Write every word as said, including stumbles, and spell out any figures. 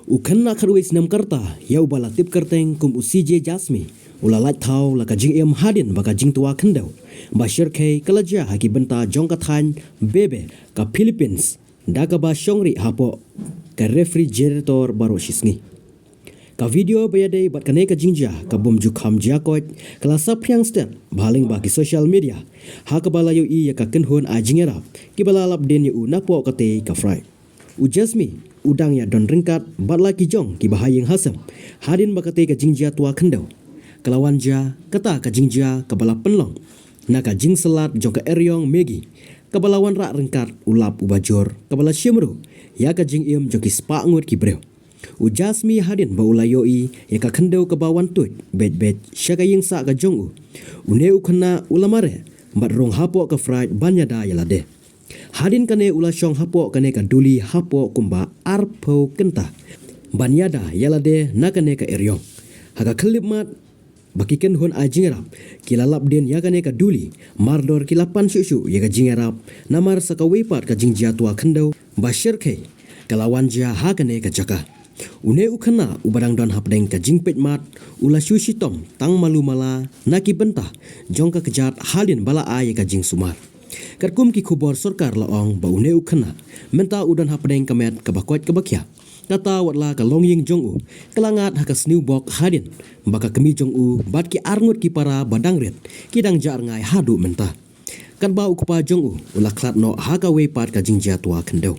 U khynnah khatwei snem ka rta, ïa uba la tip kyrteng kum u C J Jasmi, u la lait thaw la ka jingim hadien ba ka jingtwa khyndew ba shyrkhei ka la jia ha ki bynta jong ka thaiñ Bebe ka Philippines, da kaba shong rieh hapoh ka refrigerator baroh shi sngi. Ka video ba ïadei bad kane ka jingjia ka bym ju kham jia koit, ka la saphriang stet bha lyngba ki social media, ha kaba la ïohi ïa ka kynhun ai jingïarap kiba la lap dien ïa u napoh katei ka flight. U Jasmi u dang ïa don ryngkat bad la ki jong kiba ha ïing ha sem hadien ba katei ka jingjia twa khyndew ka la wan jia, kata ka jingjia kaba la pynlong na ka jingsyllad jong ka eriong Maggi, kaba la wanrah ryngkat u lap uba jur, kaba la shim ruh ïa ka jingim jong ki spah ngut ki briew. U Jasmi hadien ba u la ïohi ïa ka khyndew kaba wan tuid beit beit sha ka ïing sah ka jong u, une u khynnah u la mareh bad rung hapoh ka flight ban ïada ïa lade. Hadien kane u la shong hapoh kane ka duli hapoh kumba arphew kynta ban ïada ïa lade na kane ka eriong. Ha ka khyllipmat ba ki kynhun ai jingïarap ki la lap dien ïa kane ka duli, mardor ki la pan shuh shuh ïa ka jingïarap, namar sa kawei pat ka jingjia twa khyndew ba shyrkhei ka la wan jia ha kane ka jaka. Une u khynnah uba dang don hapdeng ka jingpeitmat u la shu shitom tang malu mala na ki bynta jong ka kjat hadien ba la ai ïa ka jingsumar. Katkum ki khubor sorkar la ong ba une u khynnah mynta u don hapdeng ka met kaba koit kaba khiah. Kata watla ka longïing jong u ka la ngat ha ka sniewbok hadien ba ka kmie jong u bad ki arngut ki para ba dang rit ki dang jah rngai haduh mynta. Katba u kpa jong u u la khlad noh ha kawei pat ka jingjia twa khyndew.